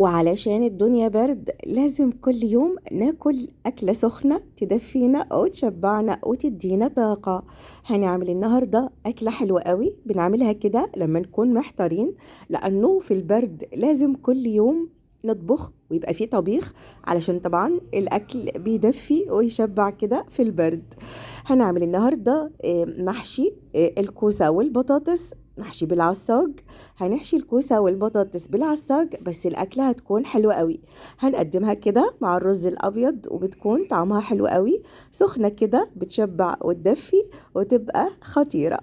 وعلشان الدنيا برد لازم كل يوم ناكل أكلة سخنة تدفينا أو تشبعنا وتدينا طاقة. هنعمل النهاردة أكلة حلوة قوي بنعملها كده لما نكون محتارين، لأنه في البرد لازم كل يوم نطبخ ويبقى فيه طبيخ، علشان طبعا الأكل بيدفي ويشبع كده في البرد. هنعمل النهاردة محشي الكوسة والبطاطس، محشي بالعصاج. هنحشي الكوسة والبطاطس بالعصاج، بس الأكلة هتكون حلوة قوي. هنقدمها كده مع الرز الأبيض وبتكون طعمها حلو قوي، سخنة كده بتشبع وتدفي وتبقى خطيرة.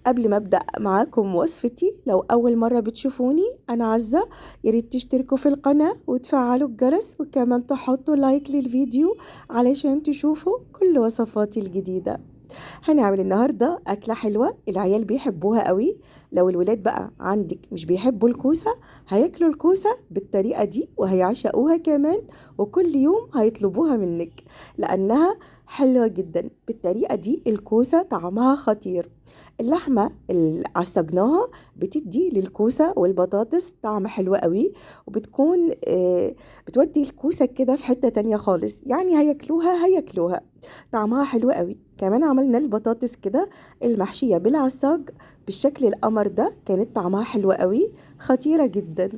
قبل ما أبدأ معاكم وصفتي، لو أول مرة بتشوفوني أنا عزة، ياريت تشتركوا في القناة وتفعلوا الجرس، وكمان تحطوا لايك للفيديو علشان تشوفوا كل وصفاتي الجديدة. هنعمل النهاردة أكلة حلوة العيال بيحبوها قوي. لو الولاد بقى عندك مش بيحبوا الكوسة هياكلوا الكوسة بالطريقة دي وهيعشقوها كمان، وكل يوم هيطلبوها منك لأنها حلوة جدا. بالطريقة دي الكوسة طعمها خطير. اللحمة اللي عصجناها بتدي للكوسة والبطاطس طعم حلو قوي، وبتكون بتودي الكوسة كده في حتة تانية خالص، يعني هياكلوها طعمها حلو قوي. كمان عملنا البطاطس كده المحشية بالعصاج بالشكل القمر ده، كانت طعمها حلو قوي، خطيرة جدا،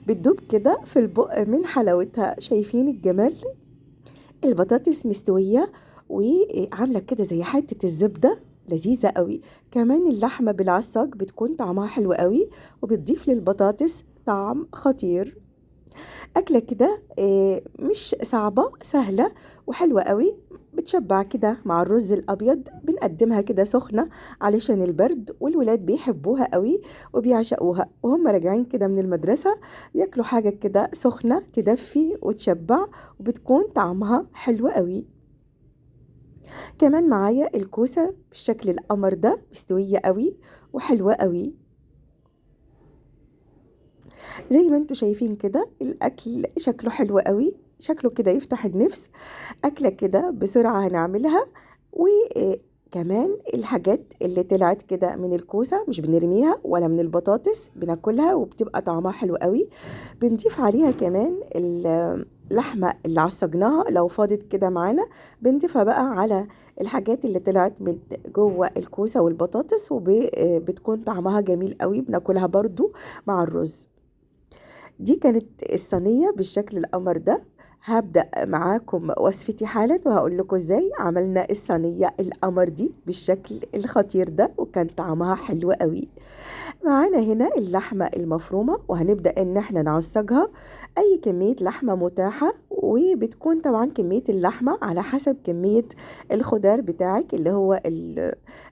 بتدوب كده في البق من حلاوتها. شايفين الجمال؟ البطاطس مستوية وعاملة كده زي حتة الزبدة، لذيذة قوي. كمان اللحمة بالعصاج بتكون طعمها حلو قوي وبتضيف للبطاطس طعم خطير. أكلة كده مش صعبة، سهلة وحلوة قوي، بتشبع كده مع الرز الأبيض. بنقدمها كده سخنة علشان البرد، والولاد بيحبوها قوي وبيعشقوها، وهم راجعين كده من المدرسة ياكلوا حاجة كده سخنة تدفي وتشبع، وبتكون طعمها حلو قوي. كمان معايا الكوسة بالشكل القمر ده، مستوية قوي وحلوة قوي. زي ما انتوا شايفين كده الأكل شكله حلو قوي، شكله كده يفتح النفس. أكلة كده بسرعة هنعملها، وكمان الحاجات اللي طلعت كده من الكوسة مش بنرميها ولا من البطاطس، بناكلها وبتبقى طعمها حلو قوي. بنضيف عليها كمان اللحمة اللي عصجناها لو فاضت كده معانا، بنضيفها بقى على الحاجات اللي طلعت من جوه الكوسة والبطاطس، وبتكون طعمها جميل قوي، بناكلها برضو مع الرز. دي كانت الصينية بالشكل القمر ده. هبدأ معاكم وصفتي حالا وهقول لكم ازاي عملنا الصينية القمر دي بالشكل الخطير ده، وكان طعمها حلو قوي. معانا هنا اللحمة المفرومة، وهنبدأ ان احنا نعصجها. اي كمية لحمة متاحة، وبتكون طبعا كمية اللحمة على حسب كمية الخضار بتاعك اللي هو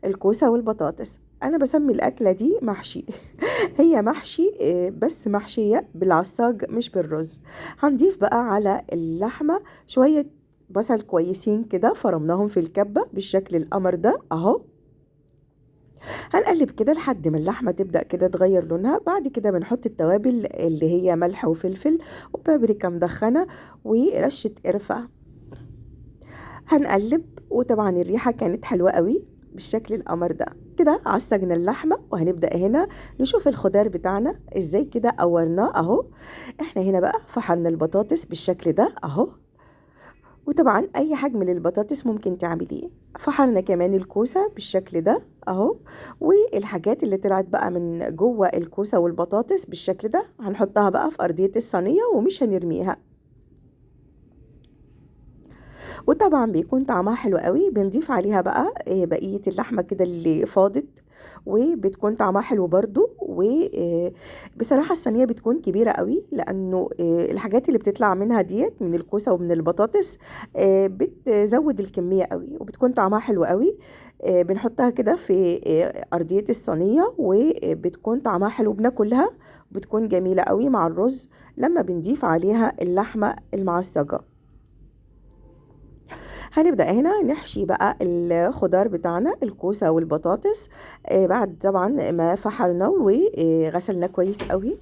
الكوسة والبطاطس. انا بسمي الاكلة دي محشي هي محشي بس محشية بالعصاج مش بالرز. هنضيف بقى على اللحمة شوية بصل كويسين كده فرمناهم في الكبة بالشكل القمر ده اهو. هنقلب كده لحد ما اللحمة تبدأ كده تغير لونها. بعد كده بنحط التوابل اللي هي ملح وفلفل وبابريكا مدخنة ورشة قرفة. هنقلب، وطبعا الريحة كانت حلوة قوي بالشكل القمر ده. كده عصجنا اللحمة، وهنبدأ هنا نشوف الخضار بتاعنا ازاي كده قورناه اهو. احنا هنا بقى فحرنا البطاطس بالشكل ده اهو، وطبعا اي حجم للبطاطس ممكن تعمليه. فحرنا كمان الكوسة بالشكل ده اهو، والحاجات اللي طلعت بقى من جوه الكوسة والبطاطس بالشكل ده هنحطها بقى في ارضية الصينية ومش هنرميها، وطبعا بيكون طعمها حلو قوي. بنضيف عليها بقى بقية اللحمة كده اللي فاضت، وبتكون طعمها حلو برضو. وبصراحة الصينية بتكون كبيرة قوي، لأنه الحاجات اللي بتطلع منها ديت من الكوسة ومن البطاطس بتزود الكمية قوي، وبتكون طعمها حلو قوي. بنحطها كده في أرضية الصينية وبتكون طعمها حلو، بناكلها وبتكون جميلة قوي مع الرز لما بنضيف عليها اللحمة المعصجة. هنبدأ هنا نحشي بقى الخضار بتاعنا الكوسة والبطاطس، بعد طبعا ما فحرناه وغسلناه كويس قوي.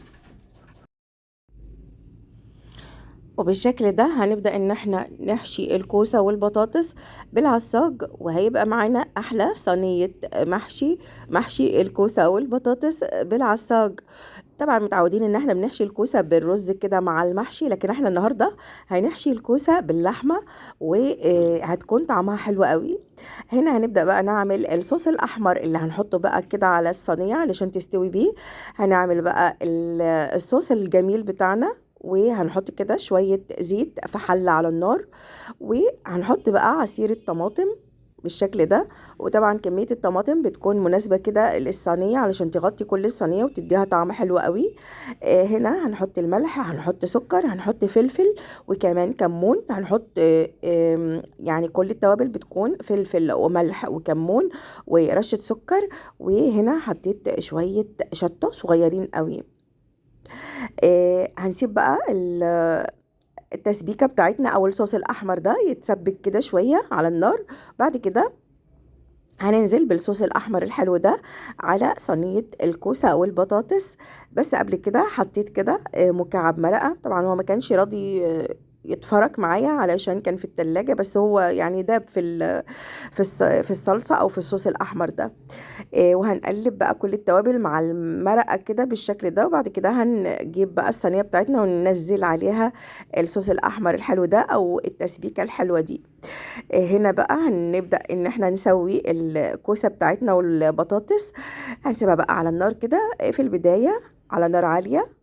وبالشكل ده هنبدأ ان احنا نحشي الكوسة والبطاطس بالعصاج، وهيبقى معانا احلى صينية محشي الكوسة والبطاطس بالعصاج. طبعا متعودين ان احنا بنحشي الكوسة بالرز كده مع المحشي، لكن احنا النهاردة هنحشي الكوسة باللحمة وهتكون طعمها حلو قوي. هنا هنبدأ بقى نعمل الصوص الأحمر اللي هنحطه بقى كده على الصينية علشان تستوي بيه. هنعمل بقى الصوص الجميل بتاعنا، وهنحط كده شوية زيت في حلة على النار، وهنحط بقى عصير الطماطم بالشكل ده. وطبعا كمية الطماطم بتكون مناسبة كده للصينية علشان تغطي كل الصينية وتديها طعم حلو قوي. هنا هنحط الملح، هنحط سكر، هنحط فلفل، وكمان كمون. هنحط يعني كل التوابل بتكون فلفل وملح وكمون ورشة سكر. وهنا حطيت شوية شطة صغيرين قوي. هنسيب بقى التسبيكة بتاعتنا او الصوص الاحمر ده يتسبك كده شوية على النار. بعد كده هننزل بالصوص الاحمر الحلو ده على صينية الكوسة او البطاطس. بس قبل كده حطيت كده مكعب مرقة. طبعا هو ما كانش راضي يتفرك معايا علشان كان في التلاجة، بس هو يعني داب في الصلصة او في الصوص الاحمر ده. وهنقلب بقى كل التوابل مع المرقة كده بالشكل ده. وبعد كده هنجيب بقى الصينية بتاعتنا وننزل عليها الصوص الأحمر الحلو ده أو التسبيكة الحلوة دي. هنا بقى هنبدأ إن احنا نسوي الكوسة بتاعتنا والبطاطس. هنسيبها بقى على النار كده في البداية على نار عالية.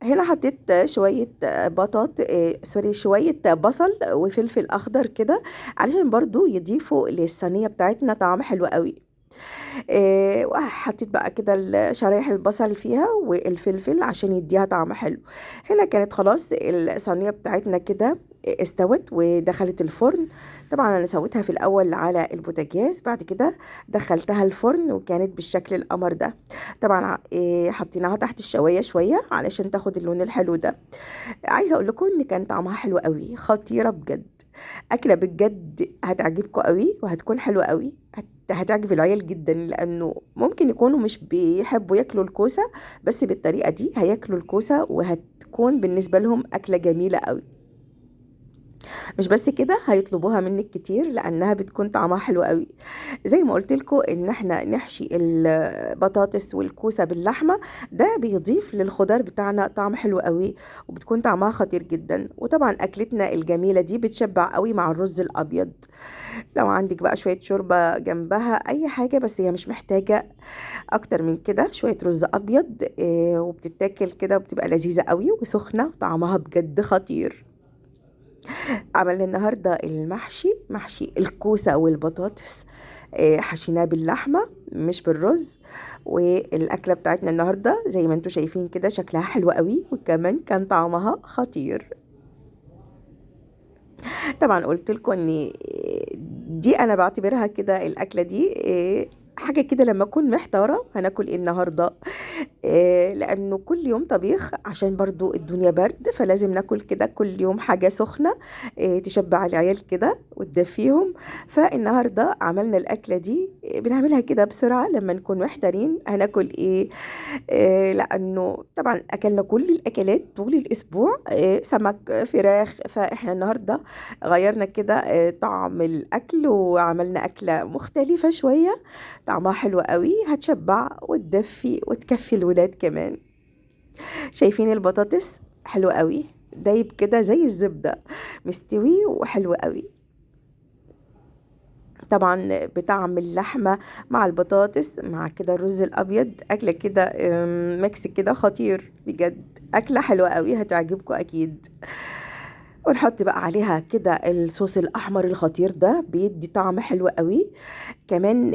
هنا حطيت شوية بطاط، سوري، شوية بصل وفلفل أخضر كده علشان برضو يضيفوا للصينية بتاعتنا طعم حلو قوي. وحطيت بقى كده شرايح البصل فيها والفلفل عشان يديها طعم حلو. هنا كانت خلاص الصينية بتاعتنا كده استوت ودخلت الفرن. طبعا انا سويتها في الاول على البوتاجاز، بعد كده دخلتها الفرن وكانت بالشكل القمر ده. طبعا حطيناها تحت الشوايه شوية علشان تاخد اللون الحلو ده. عايزه اقول لكم ان كان طعمها حلو قوي، خطيرة بجد، اكله بجد هتعجبكم قوي وهتكون حلوة قوي، هتعجب العيال جدا، لانه ممكن يكونوا مش بيحبوا ياكلوا الكوسه، بس بالطريقة دي هياكلوا الكوسه وهتكون بالنسبة لهم اكله جميلة قوي. مش بس كده، هيطلبوها منك كتير لانها بتكون طعمها حلو قوي. زي ما قلت لكم ان احنا نحشي البطاطس والكوسه باللحمه، ده بيضيف للخضار بتاعنا طعم حلو قوي وبتكون طعمها خطير جدا. وطبعا اكلتنا الجميلة دي بتشبع قوي مع الرز الابيض. لو عندك بقى شوية شوربة جنبها اي حاجة، بس هي مش محتاجه اكتر من كده، شوية رز ابيض، وبتتاكل كده وبتبقى لذيذة قوي وسخنه وطعمها بجد خطير. عملنا النهارده المحشي، محشي الكوسه والبطاطس، حشيناه باللحمه مش بالرز. والاكله بتاعتنا النهارده زي ما انتم شايفين كده شكلها حلو قوي وكمان كان طعمها خطير. طبعا قلت لكم ان دي انا بعتبرها كده الاكلة دي حاجة كده لما اكون محتارة هناكل ايه النهارده، لانه كل يوم طبيخ عشان برضو الدنيا برد، فلازم ناكل كده كل يوم حاجة سخنة، تشبع العيال كده وتدفيهم. فالنهارده عملنا الاكلة دي، بنعملها كده بسرعة لما نكون محتارين هناكل ايه، لانه طبعا اكلنا كل الاكلات طول الاسبوع، سمك، فراخ، فاحنا النهارده غيرنا كده طعم الاكل وعملنا اكله مختلفة شوية طعمها حلو قوي، هتشبع وتدفي وتكفي الولاد كمان. شايفين البطاطس حلو قوي، دايب كده زي الزبدة، مستوي وحلو قوي. طبعا بطعم اللحمة مع البطاطس مع كده الرز الأبيض، أكلة كده mix كده خطير بجد، أكلة حلوة قوي هتعجبكم أكيد. ونحط بقى عليها كده الصوص الأحمر الخطير ده، بيدي طعم حلو قوي كمان.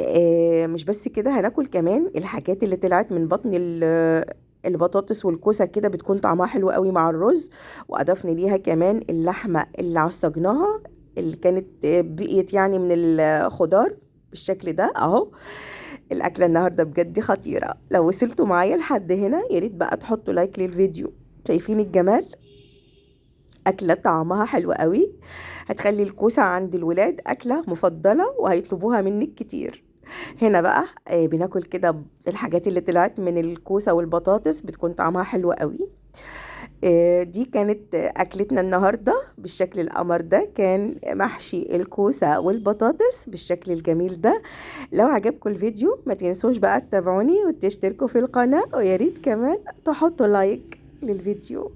مش بس كده، هناكل كمان الحاجات اللي طلعت من بطن البطاطس والكوسة كده، بتكون طعمها حلو قوي مع الرز. وأضفنا ليها كمان اللحمة اللي عصجناها اللي كانت بقيت يعني من الخضار بالشكل ده اهو. الاكلة النهارده بجد خطيرة. لو وصلتوا معايا لحد هنا يا ريت بقى تحطوا لايك للفيديو. شايفين الجمال؟ اكله طعمها حلو قوي، هتخلي الكوسه عند الولاد اكله مفضلة وهيطلبوها منك كتير. هنا بقى بناكل كده الحاجات اللي طلعت من الكوسه والبطاطس، بتكون طعمها حلو قوي. دي كانت أكلتنا النهاردة بالشكل القمر ده، كان محشي الكوسة والبطاطس بالشكل الجميل ده. لو عجبكم الفيديو ما تنسوش بقى تتابعوني وتشتركوا في القناة، ويا ريت كمان تحطوا like للفيديو.